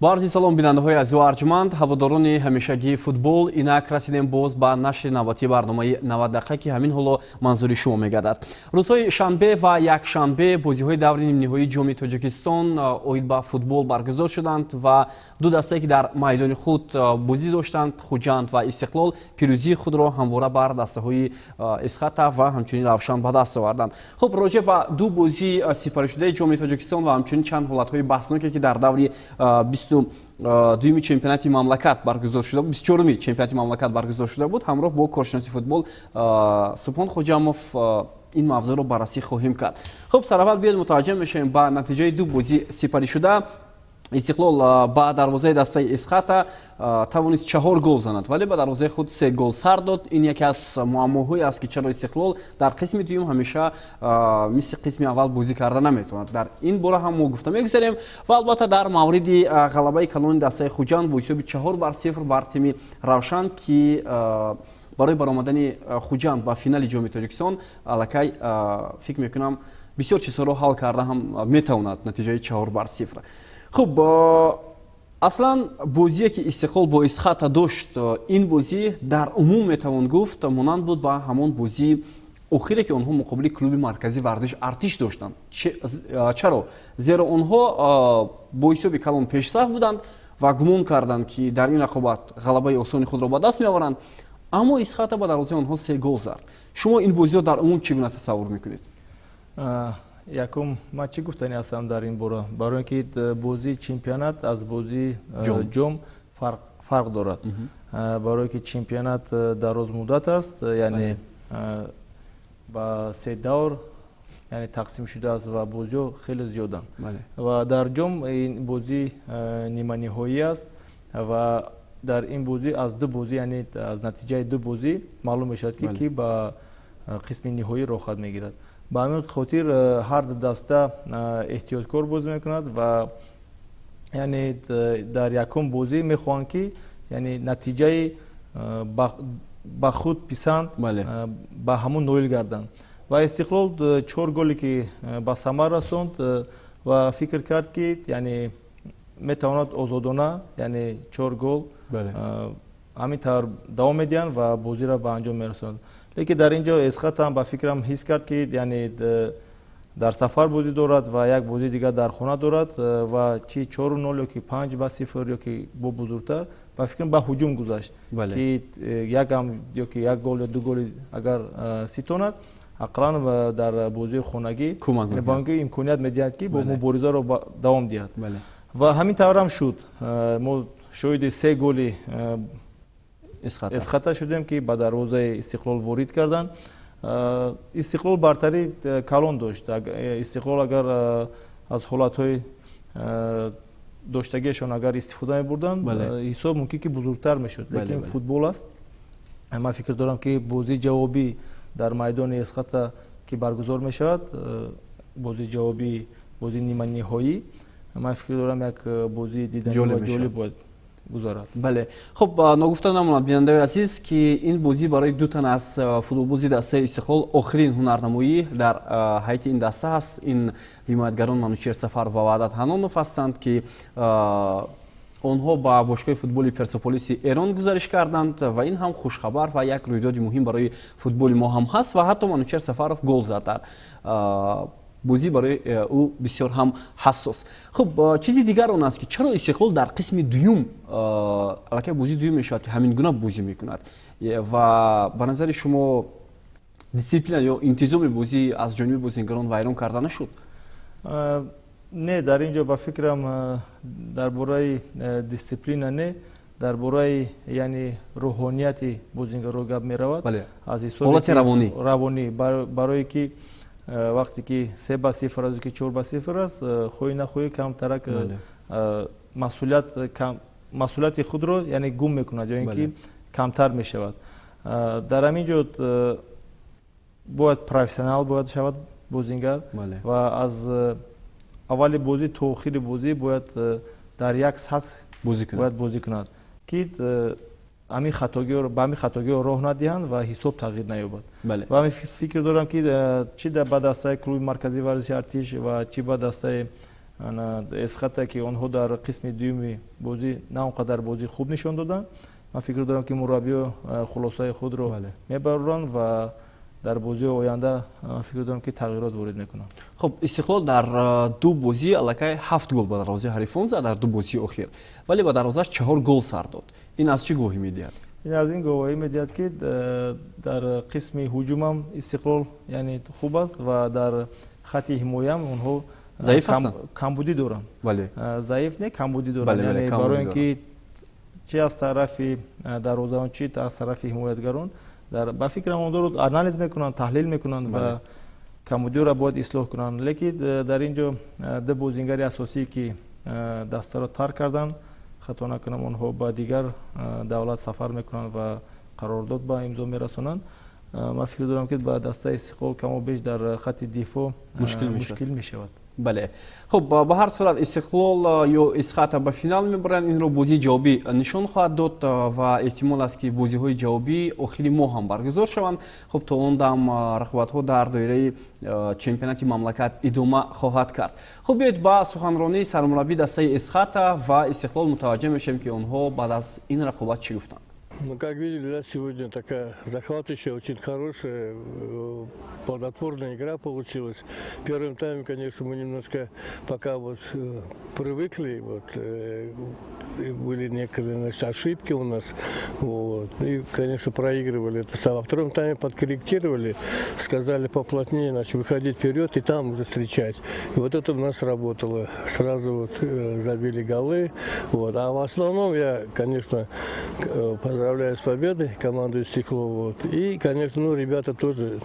Бо арзи салом, бинандаҳои азизу арҷманд, ҳаводорони ҳамешагии футбол. Инак расидем боз ба нашри навбатии барномаи 90 дақиқа, ки ҳамин ҳоло манзури шумо мегардад. Рӯзҳои шанбе ва якшанбе бозиҳои даври нимниҳоии Ҷоми Тоҷикистон оид ба футбол баргузор шуданд ва ду дастае, ки дар майдони худ бозӣ доштанд, Хуҷанд ва Истиқлол, пирӯзии худро ҳамвора бар дастаҳои Эсхата ва ҳамчунин Равшан ба даст оварданд. Хуб, роҷеъ ба ду бозии сипаришудаи Ҷоми Тоҷикистон ва ҳамчунин чанд ҳолатҳои баҳсноке, ки дар даври 22-юми чемпионати мамлакат баргузор шуда, 24-уми чемпионати мамлакат баргузор шуда буд, ҳамроҳ бо коршиноси футбол Субҳон Хоҷамов ин мавзӯъро баррасӣ хоҳем кард. Хуб, сараввал биёед, мутаваҷҷеҳ мешавем ба натиҷаи ду бозӣ сипаришуда. Истиқлол ба дарвозаи дастаи Эсхата тавонист чаҳор гол занад, вале ба дарвозаи худ се гол сар дод. Ин яке аз муаммоҳое аст, ки чаро Истиқлол дар қисми дуюм ҳамеша мисли қисми аввал бозӣ карда наметавонад. Дар ин бора ҳам мо гуфта мегузарем ва албатта дар мавриди ғалабаи калони дастаи Хуҷанд бо ҳисоби 4-0 бар тими Равшан, ки барои баромадани Хуҷанд ба финали Ҷоми Тоҷикистон аллакай, фикр мекунам, бисёр чизҳоро ҳал карда ҳам метавонад натиҷаи 4-0. Хуб, аслан бозие, ки Истиқлол бо Эсхата дошт, ин бозӣ дар умум метавон гуфт, монанд буд ба ҳамон бозии охире, ки онҳо муқобили клуби марказии варзиш Артиш доштанд. Чаро? Зеро онҳо бо ҳисоби калон пешсаф буданд ва гумон карданд, ки дар ин рақобат ғалабаи осони худро ба даст меоваранд, аммо Эсхата ба дарвозаи онҳо се гол зад. Шумо ин бозиро дар умум чӣ гуна тасаввур мекунед? Якум, ман чӣ гуфтани ҳастам дар ин бора? Барои ин ки бозии чемпионат аз бозии ҷом фарқ дорад, барое ки чемпионат дарозмуддат аст, яъне ба се давр, яъне тақсим шудааст ва бозиҳо хеле зиёданд. Ва дар ҷом ин бозӣ ниманиҳоӣ аст ва дар ин бозӣ аз ду бозӣ, яъне аз натиҷаи ду бозӣ маълум мешавад, ки кӣ ба қисми ниҳоӣ роҳхат мегирад. Ба ҳамин хотир ҳар ду даста эҳтиёткор бозӣ мекунад ва яъне дар якум бозӣ мехоҳанд, ки яъне натиҷаи ба худ писанд ба ҳамун ноил гарданд. Ва Истиқлол чор голе, ки ба самар расонд, ва фикр кард, ки яъне метавонад озодона, яъне чор гол ҳамин тавр давом медиҳанд ва бозиро ба анҷом мерасонанд. Лекин дар ин ҷо Эсхат ҳам, ба фикрам, ҳис кард, ки яъне дар сафар бозӣ дорад ва як бозии дигар дар хона дорад ва чи 4-0 ё ки 5-0 ё ки бо бузургтар, ба фикрам, ба ҳуҷум гузашт, ки якам ё ки як гол ё ду голи агар ситонад, ақаллан дар бозии хонагӣ ба он имконият медиҳад, ки бо муборизаро давом диҳад. Ва ҳамин таврам шуд. Мо шоҳиди се голи Эсхата шудем, ки ба дарвозаи Истиқлол ворид карданд. Истиқлол бартарӣ калон дошт. Истиқлол агар аз ҳолатҳои доштагиашон агар истифода мебурданд, ҳисоб мумкин ки бузургтар мешуд. Лекин футбол аст. Ман фикр дорам, ки бозии ҷавобӣ дар майдони Эсхата, ки баргузор мешавад, бозии ҷавобӣ, бозии ниманиҳоӣ, ман фикр дорам, як бозии диданӣ ва ҷолиб бояд гузарад. Бале, хуб, ногуфта намонад, бинандаи азиз, ки ин бозӣ барои ду тан аз футболбози дастаи Истиқлол охирин ҳунарнамоӣ дар ҳайати ин даста ҳаст. Ин ҳимоятгарон Манучер Сафаров ва Ваҳдат Ҳанонов ҳастанд, ки онҳо ба бошгоҳи футболи Персополиси Эрон гузариш карданд. Ва ин ҳам хушхабар ва як рӯйдоди муҳим барои футболи мо ҳам ҳаст. Ва ҳатто Манучер Сафаров гол зад дар бозӣ, барои ӯ бисёр ҳам ҳассос. Хуб, чизи дигар он аст, ки чаро Истиқлол дар қисми дуюм, аллакай бозии дуюм мешавад, ки ҳамин гуна бозӣ мекунад? Ва ба назари шумо, дисциплина ё интизоми бозӣ аз ҷониби бозигарон вайрон карда нашуд? Не, дар ин ҷо, ба фикрам, дар бораи дисциплина не, дар бораи, яъне, рӯҳонияти бозингаро гап меравад. Аз ҳисоби равонӣ. Равонӣ, барое ки вақте ки 3-0 аст, ки 4-0 аст, хоҳӣ нахоҳӣ, камтарак масъулият, масъулияти худро, яъне, гум мекунад ё ин ки камтар мешавад. Дар ҳамин ҷо бояд профессионал бояд шавад бозингар ва аз аввали бозӣ то охири бозӣ бояд дар як сатҳ бояд бозӣ кунад, ки ҳамин хатогиҳоро, ба ҳамин хатогиҳо роҳ надиҳанд ва ҳисоб тағйир наёбад. Ва ҳамин фикр дорам, ки чи ба дастаи клуби марказии варзиши Артиш ва чи ба дастаи Эсхата, ки онҳо дар қисми дуюми бозӣ на он қадар бозии хуб нишон доданд. Ман фикр дорам, ки мураббиё хулосаи худро мебароранд ва дар бозии оянда фикр дорам, ки тағйирот ворид мекунанд. Хуб, Истиқлол дар ду бозӣ аллакай ҳафт гол ба дарвозаи ҳарифон зад дар ду бозии охир, вале ба дарвозааш чаҳор гол сар дод. Ин аз чӣ гувоҳӣ медиҳад? Ин аз ин гувоҳӣ медиҳад, ки дар қисми ҳуҷумам Истиқлол, яъне, хуб аст ва дар хатти ҳимояам онҳо заиф ҳастанд. Камбудӣ доранд. Заиф не, камбудӣ доранд, яъне барои ин ки чи аз тарафи дарвозаон, чи аз тарафи ҳимоятгарон, ба фикрам, онҳоро анализ мекунанд, таҳлил мекунанд ва камбудиро бояд ислоҳ кунанд. Лекин дар ин ҷо ду бозингари асосие, ки дастаро тарк карданд, хато накунам, онҳо ба дигар давлат сафар мекунанд ва қарордод ба имзо мерасонанд. Ман фикр дорам, ки ба дастаи Истиқлол каму беш дар хатти дифоъ мушкил мешавад. Бале, хуб, ба ҳар сурат, Истиқлол ё Эсхата ба финал мебаранд, инро бозии ҷавобӣ нишон хоҳад дод ва эҳтимол аст, ки бозиҳои ҷавобӣ охири моҳ ҳам баргузор шаванд. Хуб, то он дам рақобатҳо дар доираи чемпионати мамлакат идома хоҳад кард. Хуб, биёед, ба суханронии сармураббии дастаи Эсхата ва Истиқлол мутаваҷҷеҳ мешавем, ки онҳо баъд аз ин рақобат чӣ гуфтанд. Ну, как видели, да, сегодня такая захватывающая, очень хорошая, плодотворная игра получилась. В первом тайме, конечно, мы немножко пока вот привыкли, вот, были некоторые, значит, ошибки у нас, вот, и, конечно, проигрывали это самое. Во втором тайме подкорректировали, сказали поплотнее, значит, выходить вперед и там уже встречать. И вот это у нас работало. Сразу вот забили голы, вот. А в основном я, конечно, поздравляю с победой команду «Истиклол». Вот. И, конечно, ну, ребята тоже,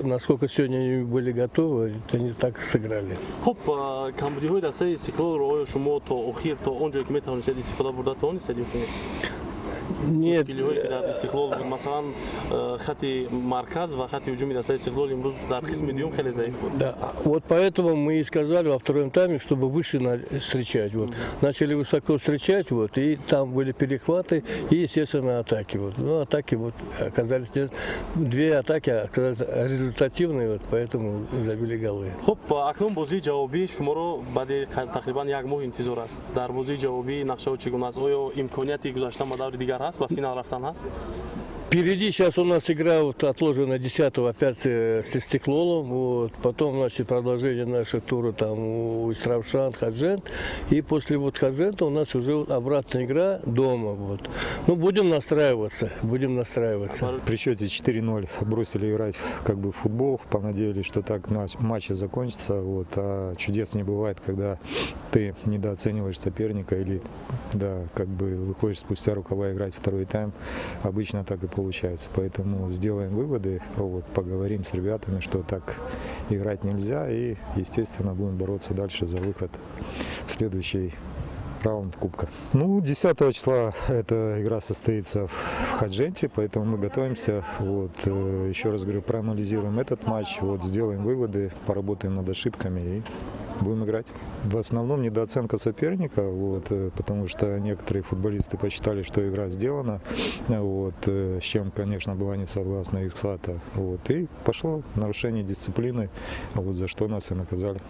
насколько сегодня они были готовы, они так сыграли. Хуб, камбудиҳои дастаи Истиқлолро оё шумо то охир, то он ҷое, ки метавонистед, истифода бурда тавонистед ё ки не? Нет. Мушкилиҳое, ки дар Истиқлол буд, масалан, хати марказ ва хати ҳуҷуми дастаи Истиқлол имрӯз дар қисми дуюм хеле заиф буд. Да, вот поэтому мы и сказали во втором тайме, чтобы выше встречать. Вот. Начали высоко встречать, вот, и там были перехваты и, естественно, атаки. Вот. Ну, атаки вот оказались, две атаки оказались результативные, вот, поэтому забили голы. Хуб, акнун бозии ҷавобӣ шуморо баъди тақрибан як моҳ интизор аст. Дар бозии ҷавобӣ нақшаҳо чӣ гуна аст? Оё имконияти гузаштан ба даври дигар ҳаст, ба финал рафтан ҳаст? Впереди сейчас у нас игра вот отложена 10 опять с Истиклолом. Вот. Потом, значит, продолжение нашего тура там у Истаравшан, Худжанд. И после вот Худжанда у нас уже вот обратная игра дома. Вот. Ну, будем настраиваться, будем настраиваться. При счете 4-0 бросили играть как бы в футбол, понадеялись, что так матч и закончится. Вот. А чудес не бывает, когда ты недооцениваешь соперника или, да, как бы выходишь спустя рукава играть второй тайм. Обычно так и получается. Поэтому сделаем выводы, вот, поговорим с ребятами, что так играть нельзя. И, естественно, будем бороться дальше за выход в следующий раунд Кубка. Ну, 10 числа эта игра состоится в Худжанде, поэтому мы готовимся. Вот, еще раз говорю, проанализируем этот матч, вот, сделаем выводы, поработаем над ошибками и будем играть. В основном недооценка соперника, вот, потому что некоторые футболисты посчитали, что игра сделана, вот, с чем, конечно, была не согласна Эсхата. Вот, и пошло нарушение дисциплины, вот, за что нас и наказали.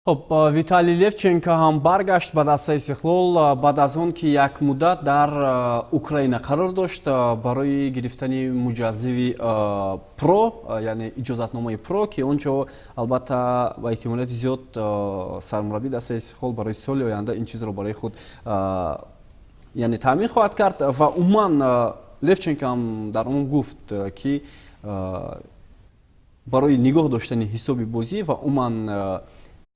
Хуб, Виталий Левченко ҳам баргашт ба дастаи Истиқлол баъд аз он ки як муддат дар Украина қарор дошт барои гирифтани муҷаззиви про, яъне иҷозатномаи про, ки он ҷо албатта ба эҳтимолияти зиёд сармураббии дастаи Истиқлол барои соли оянда ин чизро барои худ, яъне, таъмин хоҳад кард. Ва умуман Левченко ҳам дар он гуфт, ки барои нигоҳ доштани ҳисоби бозӣ ва умуман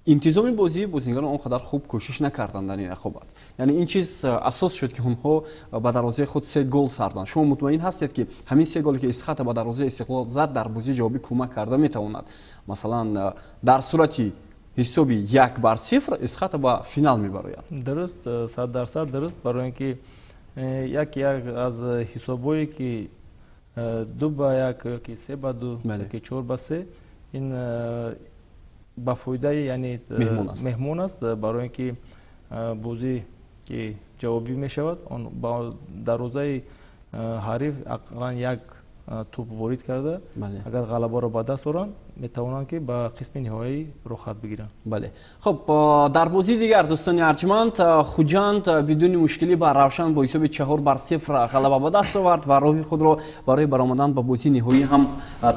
интизоми бозӣ бозингарон он қадар хуб кӯшиш накарданд дар ин рақобат, яъне ин чиз асос шуд, ки онҳо ба дарвозаи худ се гол сарданд. Шумо мутмаин ҳастед, ки ҳамин се голе, ки Эсхата ба дарвозаи Истиқлол зад, дар бозии ҷавобӣ кӯмак карда метавонад? Масалан, дар сурати ҳисоби 1-0 Эсхата ба финал мебарояд. Дуруст, 100% дуруст, барои ин ки як аз ҳисобҳое, ки 2-1 ёки 3-2 ёки 4-3, ин ба фоидаи, яъне, меҳмон аст, барои ин ки бозӣ, ки ҷавобӣ мешавад, он ба дарвозаи ҳариф ақаллан як тӯб ворид карда, агар ғалабаро ба даст оранд. Метавонанд, ки ба қисми ниҳоӣ роҳхат бигиранд. Бале, хуб, дар бозии дигар, дӯстони арҷманд, Хуҷанд бидуни мушкилӣ ба Равшан бо ҳисоби 4-0 ғалаба ба даст овард ва роҳи худро барои баромадан ба бозии ниҳоӣ ҳам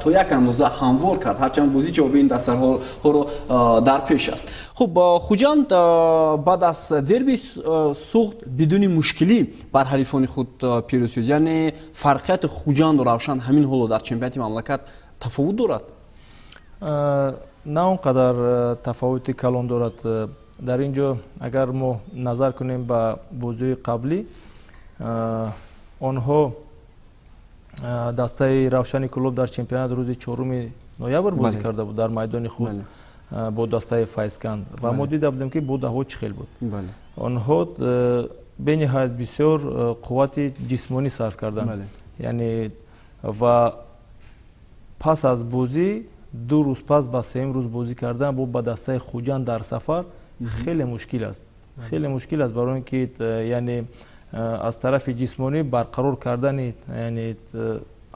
то як андоза ҳамвор кард, ҳарчанд бозии ҷавобии ин дастаҳоро дар пеш аст. Хуб, Хуҷанд баъд аз дерби Суғд бидуни мушкилӣ бар ҳарифони худ пирӯз шуд. Яъне фарқияти Хуҷанду Равшан ҳамин ҳоло дар чемпионати мамлакат тафовут дорад? На он қадар тафовути калон дорад. Дар ин ҷо, агар мо назар кунем ба бозиҳои қаблӣ, онҳо, дастаи Равшани Кӯлоб, дар чемпионат рӯзи 4 ноябр бозӣ карда буд дар майдони худ бо дастаи Файзканд ва мо дида будем, ки будаҳо чӣ хел буд. Онҳо бениҳоят бисёр қуввати ҷисмонӣ сарф карданд, яъне ва пас аз бозӣ, 2 рӯз пас, ба сеюм рӯз бозӣ кардан бо ба дастаи Хуҷанд дар сафар хеле мушкил аст, хеле мушкил аст, барои он ки яъне аз тарафи ҷисмонӣ барқарор кардани, яъне,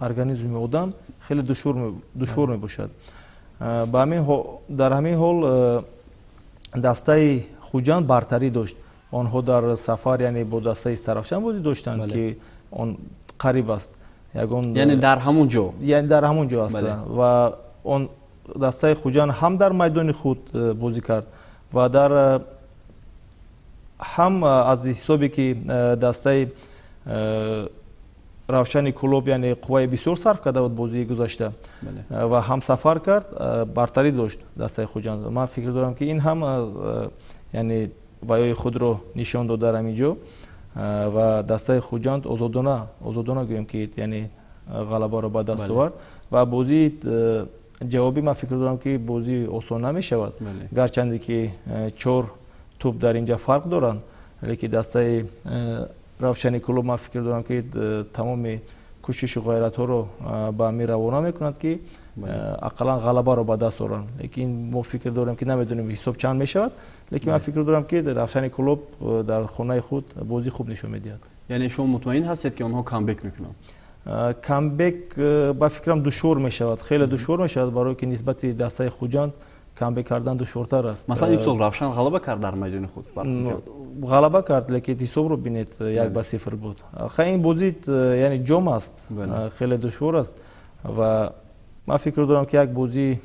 организми одам хеле душвор мебошад. Дар ҳамин ҳол дастаи Хуҷанд бартарӣ дошт. Онҳо дар сафар, яъне бо дастаи Истаравшан бозӣ доштанд, ки он қариб аст. Ягон, яъне дар ҳамон ҷо. Яъне дар ҳамон ҷо аст ва он дастаи Хуҷанд ҳам дар майдони худ бозӣ кард ва дар ҳам аз ҳисобе ки дастаи Равшани Кӯлоб, яъне, қувваи бисёр сарф карда буд бозии гузашта ва ҳам сафар кард, бартарӣ дошт дастаи Хуҷанд. Ман фикр дорам, ки ин ҳам, яъне, ваёи худро нишон дод дар ҳамин ҷо ва дастаи Хуҷанд озодона, озодона гӯем, ки яъне ғалабаро ба даст овард. Ва бозии ҷавобӣ, ман фикр дорам, ки бозӣ осон намешавад, гарчанде ки чор тӯб дар инҷа фарқ доранд, лекин дастаи Равшани Кӯлоб, ман фикр дорам, ки тамоми кӯшишу ғайратҳоро ба ҳамин равона мекунад, ки ақаллан ғалабаро ба даст оранд. Лекин мо фикр дорем, ки намедонем, ҳисоб чанд мешавад, лекин ман фикр дорам, ки Равшани Кӯлоб дар хонаи худ бозӣ хуб нишон медиҳад. Яъне шумо мутмаин ҳастед, ки онҳо камбек мекунанд? Камбек, ба фикрам, душвор мешавад, хеле душвор мешавад, барое ки нисбати дастаи Хуҷанд камбек кардан душвортар аст. Масалан, имсол Равшан ғалаба кард дар майдони худ. Ғалаба кард, лекин ҳисобро бинед, 1-0 буд. Хай, ин бозӣ, яъне, ҷом аст, хеле душвор аст ва ман фикр дорам, ки як бозӣ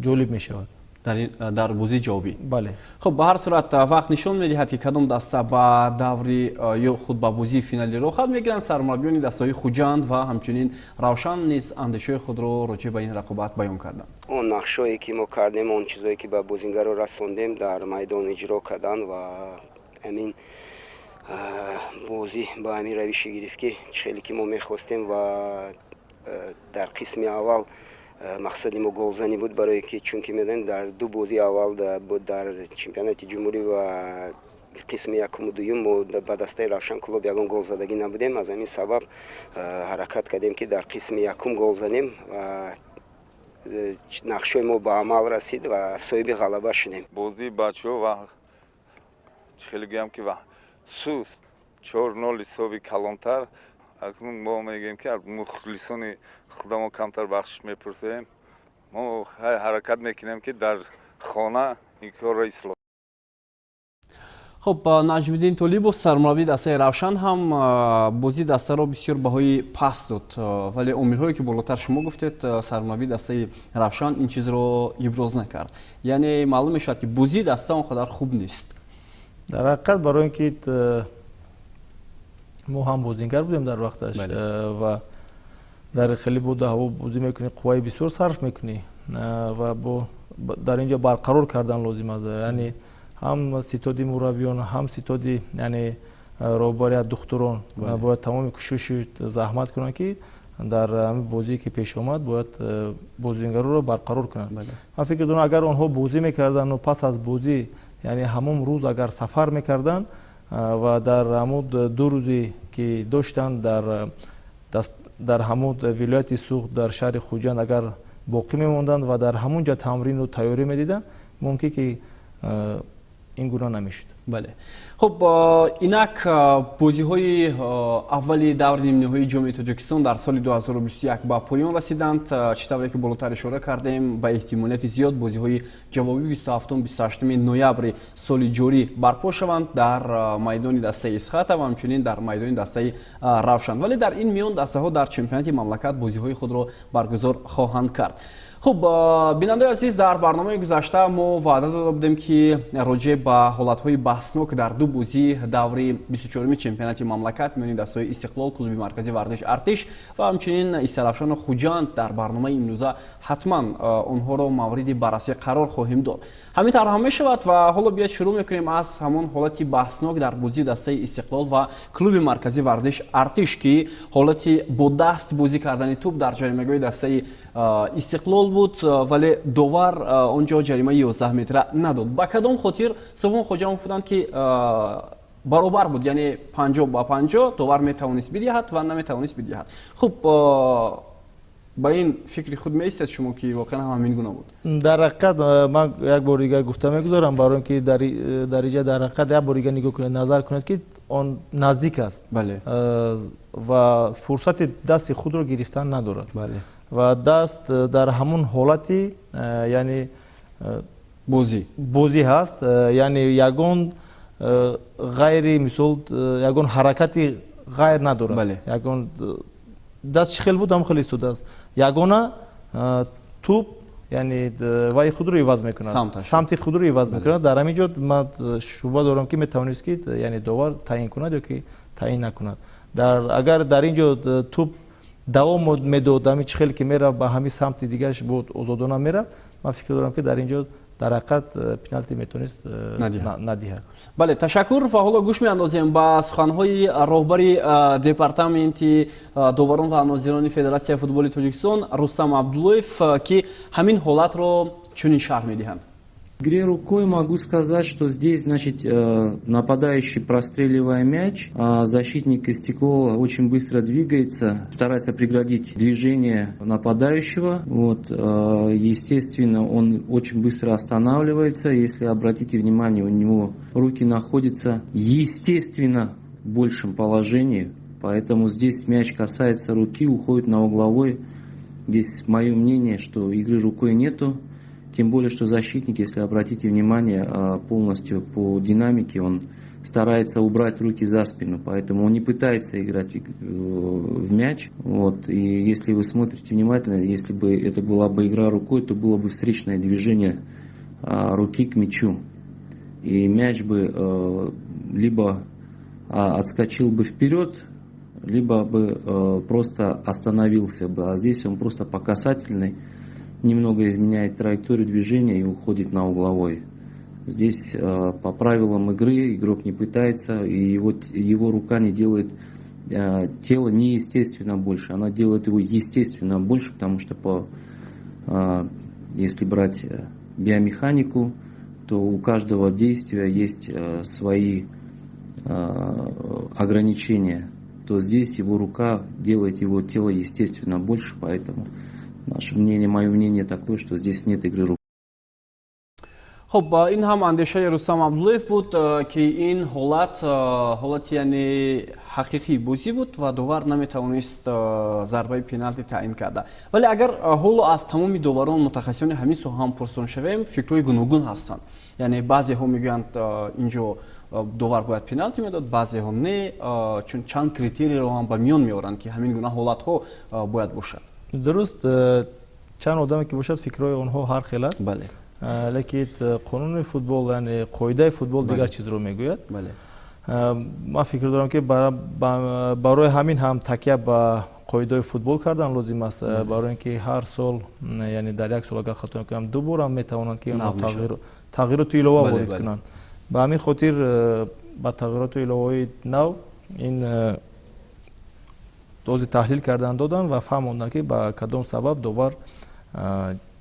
ҷолиб мешавад. Дар бозии ҷавобӣ. Бале. Хуб, ба ҳар сурат, вақт нишон медиҳад, ки кадом даста ба даври ё худ ба бозии финалӣ роҳхат мегиранд. Сармураббиёни дастаҳои Хуҷанд ва ҳамчунин Равшан низ андешаҳои худро роҷеъ ба ин рақобат баён карданд. Он нақшое, ки мо кардем, он чизое, ки ба бозингаро расондем, дар майдон иҷро карданд ва ҳамин бозӣ ба ҳамин равиши гирифт, ки хеле ки мо мехостем. Ва дар қисми аввал мақсади мо голзанӣ буд, барое ки, чунки медонем, дар ду бозии аввал дар чемпионати ҷумҳурӣ ва қисми якуму дуюм мо ба дастаи Равшан Кӯлоб ягон голзадагӣ набудем. Аз ҳамин сабаб ҳаракат кардем, ки дар қисми якум гол занем ва нақшҳои мо ба амал расид ва соҳиби ғалаба шудем. Бозии бачаҳо ва чӣ хеле гӯям, ки ва суст, 4-0 ҳисоби калонтар. Акнун мо мегӯем, ки аз мухлисони худамо камтар бахшиш мепурсем. Мо ҳаракат мекунем, ки дар хона ин корро ислоҳ. Хуб, Наҷмиддин Толибов, сармураббии дастаи Равшан, ҳам бозии дастаро бисёр баҳои паст дод, вале омилҳое, ки болотар шумо гуфтед, сармураббии дастаи Равшан ин чизро иброз накард. Яъне маълум мешавад, ки бозии даста он қадар хуб нест. Дар ҳақиқат, барои ин ки мо ҳам бозингар будем дар вақташ ва дар хеле боду ҳаво бозӣ мекунӣ, қувваи бисёр сарф мекунӣ ва бо дар ин ҷо барқарор кардан лозим аст. Яъне ҳам ситоди мураббиён, ҳам ситоди, яъне, роҳбарият, духтурон бояд тамоми кӯшишу заҳмат кунанд, ки дар ҳамин бозие, ки пеш омад, бояд бозингароро барқарор кунанд. Ман фикр дорам, агар онҳо бозӣ мекарданду пас аз бозӣ, яъне ҳамон рӯз агар сафар мекарданд ва дар ҳамон 2 рӯзе, ки доштанд дар ҳамон вилояти Суғд, дар шаҳри Хуҷанд агар боқӣ мемонданд ва дар ҳамон ҷо тамрину тайёрӣ медиданд, мумкин ки ин гуна намешуд. Бале, хуб, инак бозиҳои аввали даври нимниҳоии Ҷоми Тоҷикистон дар соли 2021 ба поён расиданд. Чӣ тавре ки болотар ишора кардем, ба эҳтимолияти зиёд бозиҳои ҷавобӣ 27, 28 ноябри соли ҷорӣ барпо шаванд дар майдони дастаи Исхата ва ҳамчунин дар майдони дастаи Равшан. Вале дар ин миён дастаҳо дар чемпионати мамлакат бозиҳои худро баргузор хоҳанд кард. Хуб, бинандаи азиз, дар барномаи гузашта мо ваъда дода будем, ки роҷеъ ба ҳолатҳои баҳснок дар ду бозии даври 24-уми чемпионати мамлакат миёни дастаҳои Истиқлол, клуби марказии варзиш Артиш ва ҳамчунин Истарафшону Хуҷанд дар барномаи имрӯза ҳатман онҳоро мавриди баррасӣ қарор хоҳем дод. Ҳамин тавр ҳам мешавад ва ҳоло биёед, шурӯъ мекунем аз ҳамон ҳолати баҳснок дар бозии дастаи Истиқлол ва клуби марказии варзиш Артиш, ки ҳолати бо даст бозӣ кардани тӯб дар ҷаримагоҳи дастаи Истиқлол буд, вале довар он ҷо ҷаримаи 11 метра надод. Ба кадом хотир? Субҳон Хоҷамов гуфтанд, ки баробар буд, яъне 50 ба 50, довар метавонист бидиҳад ва наметавонист бидиҳад. Хуб, ба ин фикри худ меистед шумо, ки воқеан ҳам ҳамин гуна буд? Дар ҳақиқат, ман як бор дигар гуфта мегузорам, барои ин ки дар иҷа дар ҳақиқат як бор дигар нигоҳ кунед, назар кунед, ки он наздик аст ва фурсати дасти худро гирифтан надорад ва даст дар ҳамон ҳолати, яъне бозӣ. Бозӣ ҳаст, яъне ягон ғайри мисол ягон ҳаракати ғайр надорад. Ягон даст чӣ хел буд, ҳам хел истодааст. Ягона тӯб, яъне вай худро иваз мекунад, самти худро иваз мекунад. Дар ҳамин ҷо ман шубҳа дорам, ки метавонист, ки яъне довар таъин кунад ё ки таъин накунад. Агар дар ин ҷо тӯб давом медод, ҳамин чӣ хеле ки мерафт, ба ҳамин самти дигараш буд, озодона мерафт, ман фикр дорам, ки дар ин ҷо дар ҳақиқат пеналти метавонист надиҳад. Бале, ташаккур. Ва ҳоло гӯш меандозем ба суханҳои роҳбари департаменти доварон ва нозирони Федератсияи футболи Тоҷикистон Рустам Абдуллоев, ки ҳамин ҳолатро чунин шарҳ медиҳанд. Игре рукой могу сказать, что здесь, значит, нападающий, простреливая мяч, а защитник Истиклола очень быстро двигается, старается преградить движение нападающего. Вот, естественно, он очень быстро останавливается. Если обратите внимание, у него руки находятся, естественно, в большем положении. Поэтому здесь мяч касается руки, уходит на угловой. Здесь мое мнение, что игры рукой нету. Тем более, что защитник, если обратите внимание, полностью по динамике он старается убрать руки за спину, поэтому он не пытается играть в мяч. Вот. И если вы смотрите внимательно, если бы это была бы игра рукой, то было бы встречное движение руки к мячу. И мяч бы либо отскочил бы вперед, либо бы просто остановился бы. А здесь он просто по касательной немного изменяет траекторию движения и уходит на угловой. Здесь по правилам игры игрок не пытается, и его рука не делает тело неестественно больше, она делает его естественно больше, потому что если брать биомеханику, то у каждого действия есть свои ограничения. То здесь его рука делает его тело естественно больше, поэтому наше мнение, мое мнение такое, что здесь нет игры рук. Хуб, ин ҳам андешаи Рустам Абдуллоев буд, ки ин ҳолат ҳолати, яъне ҳақиқии бозӣ буд ва довар наметавонист зарбаи пеналти таъин карда. Вале агар ҳоло аз тамоми доварон, мутахассисони ҳамин соҳа ҳам пурсон шавем, фикрҳои гуногун ҳастанд. Яъне баъзеҳо мегӯянд, инҷо довар бояд пеналти медод, баъзеҳо не, чун чанд критерийро ҳам ба миён меоранд, ки ҳамин гуна ҳолатҳо бояд бошад. Дуруст, чанд одаме ки бошад, фикрҳои онҳо ҳар хел аст. Лекин қонуни футбол, яъне қоидаи футбол дигар чизро мегӯяд. Ман фикр дорам, ки барои ҳамин ҳам такя ба қоидаҳои футбол кардан лозим аст, барои ин ки ҳар сол, яъне дар як сол, агар хато накунам, ду бор ҳам метавонанд, ки тағйироту илова ворид кунанд. Ба ҳамин хотир ба тағйироту иловаҳои нав ин дози таҳлил кардан доданд ва фаҳмонданд, ки ба кадом сабаб довар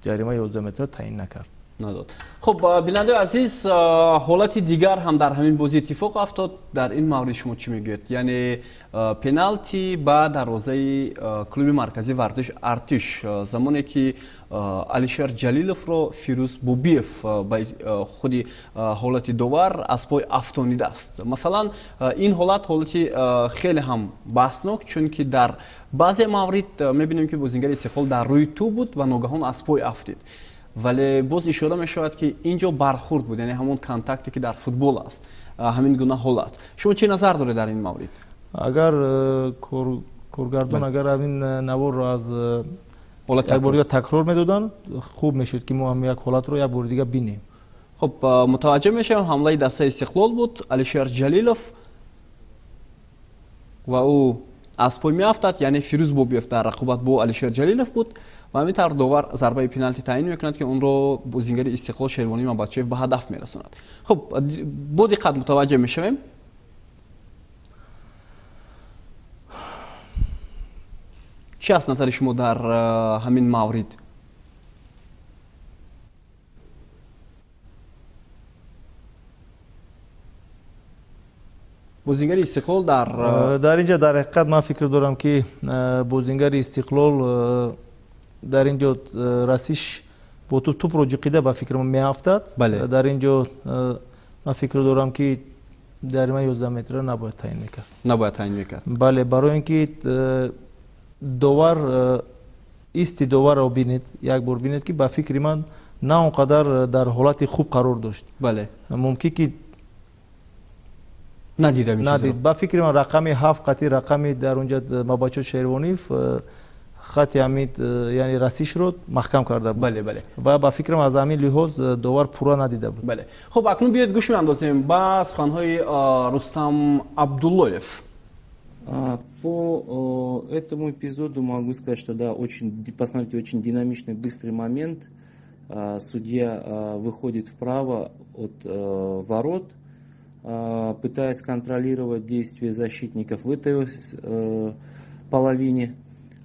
ҷаримаи 11 метра таъин накард. Надод. Хуб, бинандаи азиз, ҳолати дигар ҳам дар ҳамин бозӣ иттифоқ афтод. Дар ин маврид шумо чӣ мегӯед? Яъне пеналти ба дарвозаи клуби марказии варзиш Артиш, замоне ки Алишер Ҷалиловро Фирӯз Бобиев ба худи ҳолати довар аз пой афтонидааст. Масалан, ин ҳолат ҳолати хеле ҳам баҳснок, чунки дар баъзе маврид мебинем, ки бозингари Истиқлол дар рӯи тӯб буд ва ногаҳон аз пой афтид, вале боз ишора мешавад, ки ин ҷо бархурд буд, яъне ҳамон контакте, ки дар футбол аст, ҳамин гуна ҳолат. Шумо чӣ назар доред дар ин маврид? Агар коргардон агар ҳамин наворро аз як бор дига такрор медоданд, хуб мешуд, ки мо ҳам як ҳолатро як бори дига бинем. Хуб, мутаваҷҷӯҳ мешавем, ҳамлаи дастаи Истиқлол буд, Алишер Ҷалилов, ва ӯ аз пой меафтад, яъне Фирӯз Бобиев дар рақобат бо Алишер Ҷалилов буд ва ҳамин тавр довар зарбаи пеналти таъин мекунад, ки онро бозингари Истиқлол Шервонӣ Мабадшоев ба ҳадаф мерасонад. Хуб, бо диққат мутаваҷҷӯҳ мешавем. Чӣ аст назари шумо дар ҳамин маврид? Бозингари Истиқлол дар Дар ин ҷо дар ҳақиқат ман фикр дорам, ки бозингари Истиқлол дар ин ҷо расиш бо туп, тупро ҷиқида, ба фикр меафтад. Дар ин ҷо ман фикр дорам, ки ҷарима 11 метра набояд таъин мекард. Набояд таъин мекард. Бале, барои ин ки довар, исти доварро бинед, як бор бинед, ки ба фикри ман на он қадар дар ҳолати хуб қарор дошт. Мумкин ки надидам. Надид. Ба фикри ман, рақами 7 қати рақами дар онҷа Мабачо Шервониев хати ҳамин, яъне расишро маҳкам карда буд. бале бале Ва ба фикрам, аз ҳамин лиҳоз довар пурра надида буд. Бале, хуб, акнун биёед гӯш меандозем ба суханҳои Рустам Абдуллоев. По этому эпизоду могу сказать, что да, очень, посмотрите, очень динамичный, быстрый момент. Судья выходит вправо от ворот, пытаясь контролировать действия защитников в этой половине.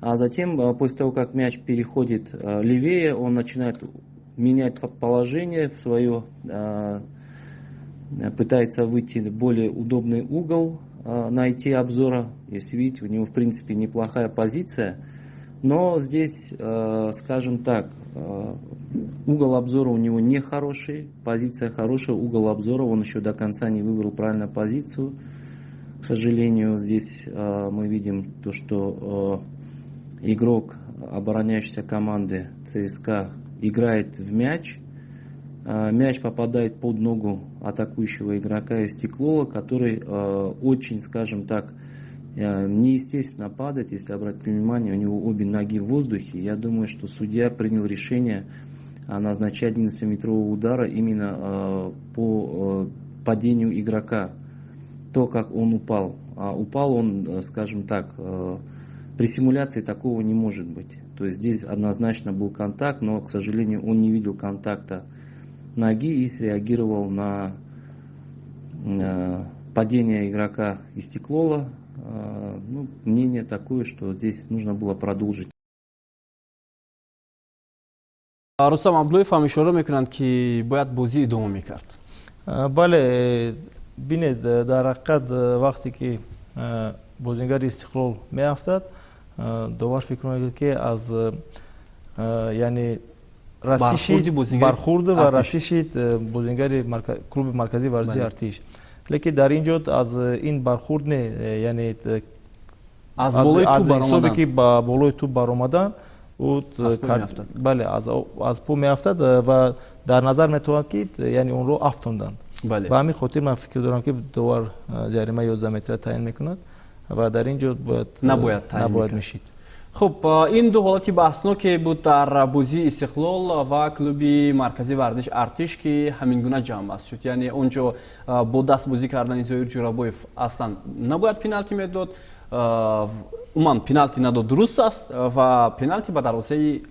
А затем, после того, как мяч переходит левее, он начинает менять положение свое, пытается выйти в более удобный угол, найти обзора. Если видите, у него в принципе неплохая позиция. Но здесь, скажем так, угол обзора у него не хороший, позиция хорошая, угол обзора он еще до конца не выбрал правильно позицию. К сожалению, здесь мы видим то, что игрок обороняющейся команды ЦСКА играет в мяч. Мяч попадает под ногу атакующего игрока Истиклола, который очень, скажем так, неестественно падает. Если обратить внимание, у него обе ноги в воздухе. Я думаю, что судья принял решение о назначении 11-метрового удара именно по падению игрока. То, как он упал. А упал он, скажем так, при симуляции такого не может быть. То есть здесь однозначно был контакт, но, к сожалению, он не видел контакта ноги и среагировал на падение игрока Истиклола. Ну, мнение такое, что здесь нужно было продолжить. Рустам Абдуллоев ҳам ишора мекунанд, ки бояд бозӣ идома мекард. Бале, бинед, дар ҳақиқат вақте ки бозингари Истиқлол меафтад, довар фикр мекунад, ки аз, яъне, расиши бархурд ва расиши бозингари клуби марказии варзиши Артиш, лекин дар ин ҷо аз ин бархурд не, яъне аз ҳисобе ки ба болои туп баромадан, ӯ, бале, аз по меафтад ва дар назар метавонад, ки яъне онро афтонданд. Ба ҳамин хотир ман фикр дорам, ки довар ҷарима 11 метра таъин мекунад ва дар ин ҷо бояд набояд мешид. Хуб, ин ду ҳолати баҳсноке буд дар бозии Истиқлол ва клуби марказии варзиш Артиш, ки ҳамин гуна ҷамъбаст шуд. Яъне он ҷо бо даст бозӣ кардани Зоир Ҷурабоев аслан набояд пеналти медод, умуман пеналти надод, дуруст аст, ва пеналти ба дарвозаи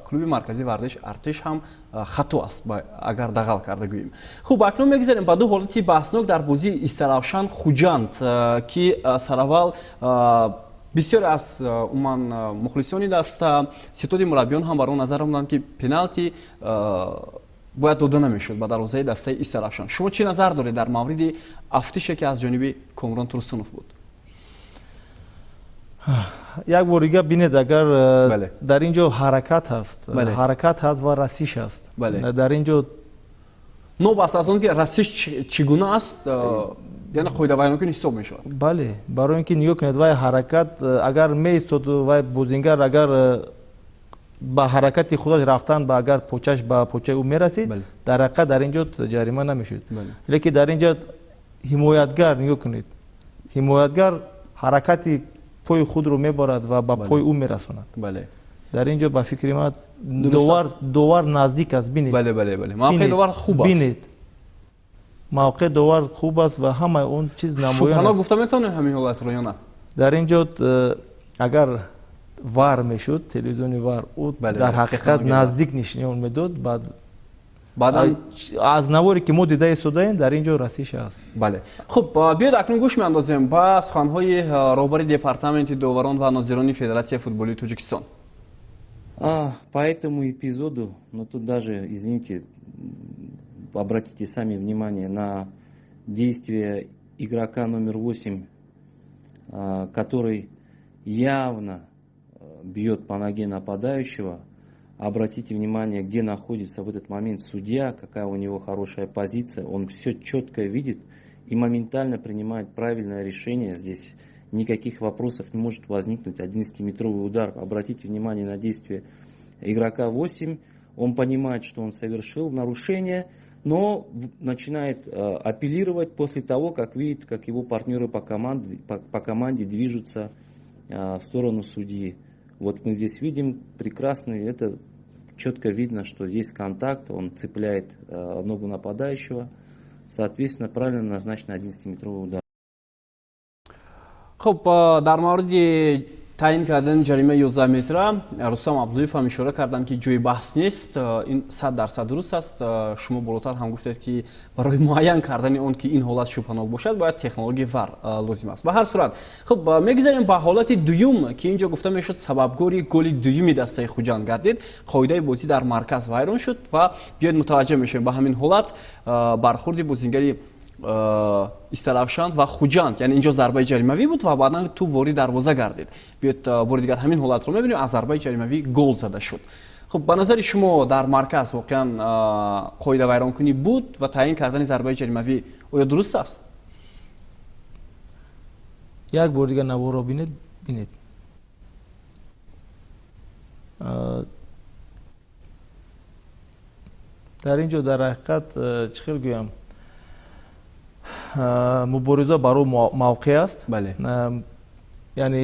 клуби марказии варзиш Артиш ҳам хато аст, агар дағал карда гӯем. Хуб, акнун мегузарем ба ду ҳолати баҳснок дар бозии Истаравшан Хуҷанд, ки сараввал бисёре аз умуман мухлисони даста, ситоди мураббиён ҳам бар он назар омаданд, ки пеналти Бояд дода намешуд ба дарвозаи дастаи Истаравшан. Шумо чӣ назар доред дар мавриди афтише, ки аз ҷониби Комрон Турсунов буд? Як бор дига бинед, агар дар ин ҷо ҳаракат ҳаст, ҳаракат ҳаст ва расиш ҳаст дар ин ҷо. Нобаста аз он ки расиш чӣ гуна аст, яъне қоидавайронкунӣ ҳисоб мешавад. Бале, барои ин ки нигоҳ кунед, вай ҳаракат агар меистод, вай бозингар агар ба ҳаракати худаш рафтан ба агар почаш ба почаи ӯ мерасид, дар ҳақиқат дар ин ҷо ҷарима намешуд. Лекин дар ин ҷо ҳимоятгар, нигоҳ кунед, ҳимоятгар ҳаракати пои худро мебарад ва ба пои ӯ мерасонад. Дар ин ҷо, ба фикри ман, довар наздик аст, бинед. Бале, мавқеи довар хуб аст. Бинед, мавқеи довар хуб аст ва ҳамаи он чиз намоён аст. Гуфта метавонем ҳамин ҳолатро ё на? Дар ин ҷо агар ВАР мешуд, телевизиони ВАР, ӯ дар ҳақиқат наздик нишон медод. Баъдан аз наворе, ки мо дида истодаем, дар ин ҷо расиш аст. Бале, хуб, биёед акнун гӯш меандозем ба суханҳои роҳбари департаменти доварон ва нозирони Федератсияи футболи Тоҷикистон. По этому эпизоду, ну, тут даже, извините, обратите сами внимание на действие игрока номер 8, который явно бьет по ноге нападающего. Обратите внимание, где находится в этот момент судья, какая у него хорошая позиция. Он все четко видит и моментально принимает правильное решение. Здесь никаких вопросов не может возникнуть. 11-метровый удар. Обратите внимание на действие игрока 8. Он понимает, что он совершил нарушение, но начинает апеллировать после того, как видит, как его партнеры по команде движутся в сторону судьи. Вот мы здесь видим прекрасный, это четко видно, что здесь контакт, он цепляет ногу нападающего, соответственно, правильно назначен 11-метровый удар. Хуб, дар мавриди таъин кардани ҷаримаи 11 метра Рустам Абдуллоев ҳам ишора карданд, ки ҷои баҳс нест, ин 100% дуруст аст. Шумо болотар ҳам гуфтед, ки барои муайян кардани он, ки ин ҳолат шубҳанок бошад, бояд технологияи ВАР лозим аст. Ба ҳар сурат, хуб, мегузарем ба ҳолати дуюм, ки ин ҷо гуфта мешуд, сабабгори голи дуюми дастаи Хуҷанд гардид. Қоидаи бозӣ дар марказ вайрон шуд ва биёед мутаваҷҷеҳ мешавем ба ҳамин ҳолат, бархурди бозингари Истаравшан ва Хуҷанд, яъне инҷо зарбаи ҷаримавӣ буд ва баъдан тӯб ворид дарвоза гардид. Биёед бори дигар ҳамин ҳолатро мебинем, аз зарбаи ҷаримавӣ гол зада шуд. Хуб, ба назари шумо, дар марказ воқеан қоидавайронкунӣ буд ва таъин кардани зарбаи ҷаримавӣ оё дуруст аст? Як бор дигар наворро бинед, бинед. Дар ин ҷо дар ҳақиқат, чӣ хел гӯям, мубориза барои мавқеъ аст, яъне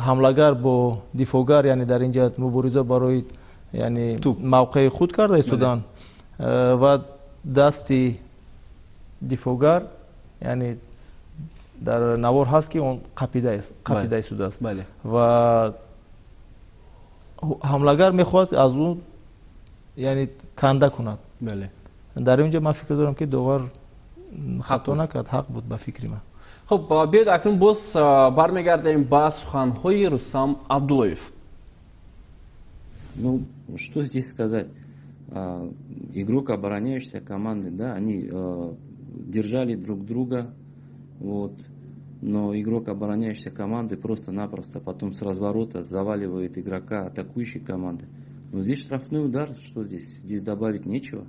ҳамлагар бо дифоъгар, яъне дар ин ҷо мубориза барои, яъне, мавқеи худ карда истоданд ва дасти дифоъгар, яъне дар навор ҳаст, ки он қапида истодааст ва ҳамлагар мехоҳад аз ӯ, яъне, канда кунад. Дар ин ҷо ман фикр дорам, ки довар хато накард, ҳақ буд, ба фикри ман. Хуб, биёед акнун боз бармегардем ба суханҳои Рустам Абдуллоев. Ну, что здесь сказать? Игрок обороняющейся команды, да, они держали друг друга, вот, но игрок обороняющейся команды просто-напросто потом с разворота заваливает игрока атакующей команды. Но здесь штрафной удар, что здесь? Здесь добавить нечего.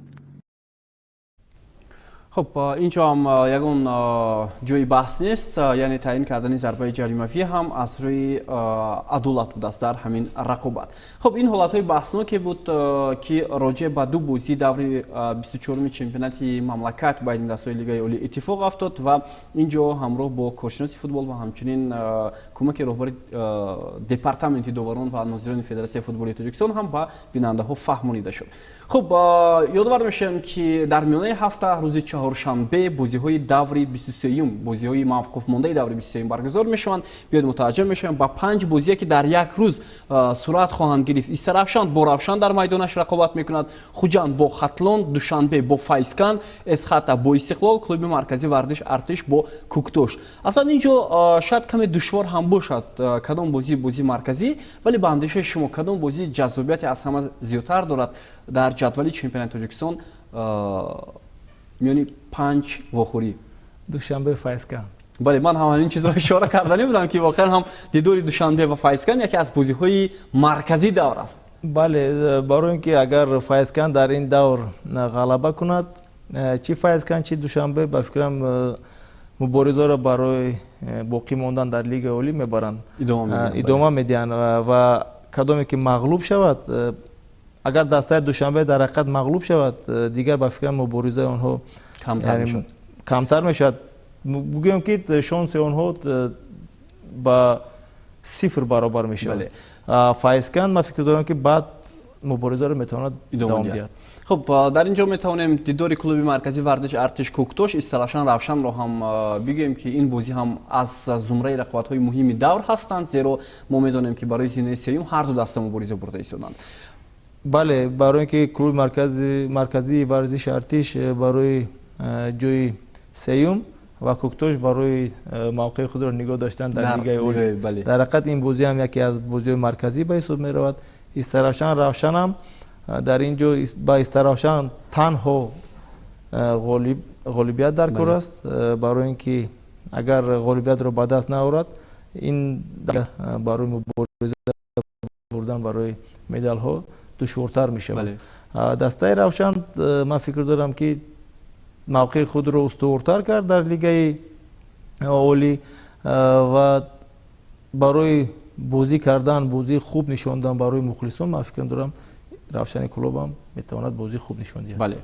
Хуб, инҷо ҳам ягон ҷои баҳс нест, яъне таъин кардани зарбаи ҷаримавӣ ҳам аз рӯи адолат будааст дар ҳамин рақобат. Хуб, ин ҳолатҳои баҳсноке буд, ки роҷеъ ба ду бозии даври 24-уми чемпионати мамлакат байни дастҳои Лигаи Олӣ иттифоқ афтод ва ин ҷо ҳамроҳ бо коршиноси футбол ва ҳамчунин кӯмаки роҳбари департаменти доварон ва нозирони Федератсияи футболи Тоҷикистон ҳам ба бинандаҳо фаҳмонида шуд. Хуб, ёдовар мешавем, ки дар миёнаи ҳафта, рӯзи Чаҳоршанбе бозиҳои даври 23-юм, бозиҳои мавқуфмондаи даври 23-юм баргузор мешаванд. Биёед, мутаваҷҷӯҳ мешавем ба панҷ бозие, ки дар як рӯз сурат хоҳанд гирифт. Истаравшан бо Равшан дар майдонаш рақобат мекунад, Хуҷанд бо Хатлон, Душанбе бо Файзканд, Эсхата бо Истиқлол, клуби марказии варзиш Артиш бо Куктош. Аслан ин ҷо шояд каме душвор ҳам бошад, кадом бозӣ бозии марказӣ, вале ба андешаи шумо, кадом бозӣ ҷаззобияте аз ҳама зиёдтар дорад дар ҷадвали чемпионати Тоҷикистон миёни панҷ вохӯрӣ? Душанбе, Файзканд. Бале, ман ҳам ҳамин чизро ишора карданӣ будам, ки воқеан ҳам дидори Душанбе ва Файзканд яке аз бозиҳои марказии давр аст. Бале, барои ин ки агар Файзканд дар ин давр ғалаба кунад, чӣ Файзканд, чӣ Душанбе, ба фикрам, муборизаро барои боқӣ мондан дар Лигаи олӣ мебаранд, идома медиҳанд. Ва кадоме ки мағлуб шавад, агар дастаи Душанбе дар ҳақиқат мағлуб шавад, дигар, ба фикрам, муборизаи онҳо камтар мешавад. Бигӯем, ки шонси онҳо ба сифр баробар мешавад. Файзканд, ман фикр дорам, ки баъд муборизаро метавонад идома диҳад. Хуб, дар ин ҷо метавонем дидори клуби марказии варзиши Артиш Куктош, Истаравшан Равшанро ҳам бигӯем, ки ин бозӣ ҳам аз зумраи рақобатҳои муҳими давр ҳастанд, зеро мо медонем, ки барои зинаи сеюм ҳар ду даста мубориза бурда истоданд. Бале, барои ин ки клуби марказии варзиши Артиш барои ҷои сеюм ва Куктош барои мавқеи худро нигоҳ доштан дар Лигаи олӣ. Дар ҳақиқат, ин бозӣ ҳам яке аз бозиҳои марказӣ ба ҳисоб меравад. Истаравшан Равшанам, дар ин ҷо ба Истаравшан танҳо ғолибият дар кор аст, барои ин ки агар ғолибиятро ба даст наорад, ин барои мубориза бурдан барои медалҳо душвортар мешавад. Дастаи Равшан, ман фикр дорам, ки мавқеи худро устувортар кард дар Лигаи олӣ ва барои бозӣ кардан, бозии хуб нишон додан барои мухлисон, ман фикр дорам, Равшани Кӯлобам метавонад бозии хуб нишон диҳад. Бале,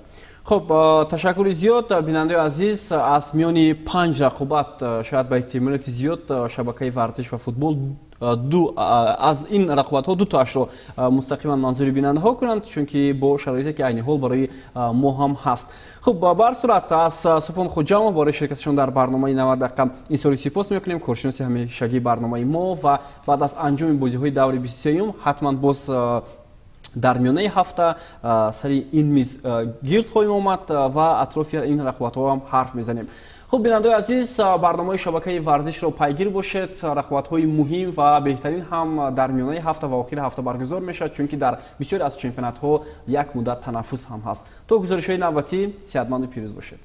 хуб, ташаккури зиёд, бинандаи азиз. Аз миёни панҷ рақобат шояд ба эҳтимолияти зиёд шабакаи варзиш ва футбол ду аз ин рақобатҳо дутоашро мустақиман манзури бинандаҳо кунанд, чунки бо шароите, ки айни ҳол барои мо ҳам ҳаст. Хуб, ба ҳар сурат, аз Субҳон Хуҷамов барои ширкаташон дар барномаи 90 дақиқа изҳори сипос мекунем, коршиноси ҳамешагии барномаи мо. Ва баъд аз анҷоми бозиҳои даври 23-юм ҳатман боз дар миёнаи ҳафта сари ин миз гирд хоҳем омад ва атрофи ин рақобатҳо ҳам ҳарф мезанем. Хуб, бинандаои азиз, барномаи шабакаи варзишро пайгир бошед. Рақобатҳои муҳим ва беҳтарин ҳам дар миёнаи ҳафта ва охири ҳафта баргузор мешавад, чунки дар бисёре аз чемпионатҳо як муддат танаффус ҳам ҳаст. То гузоришҳои навбатӣ сеҳатманду пирӯз бошед.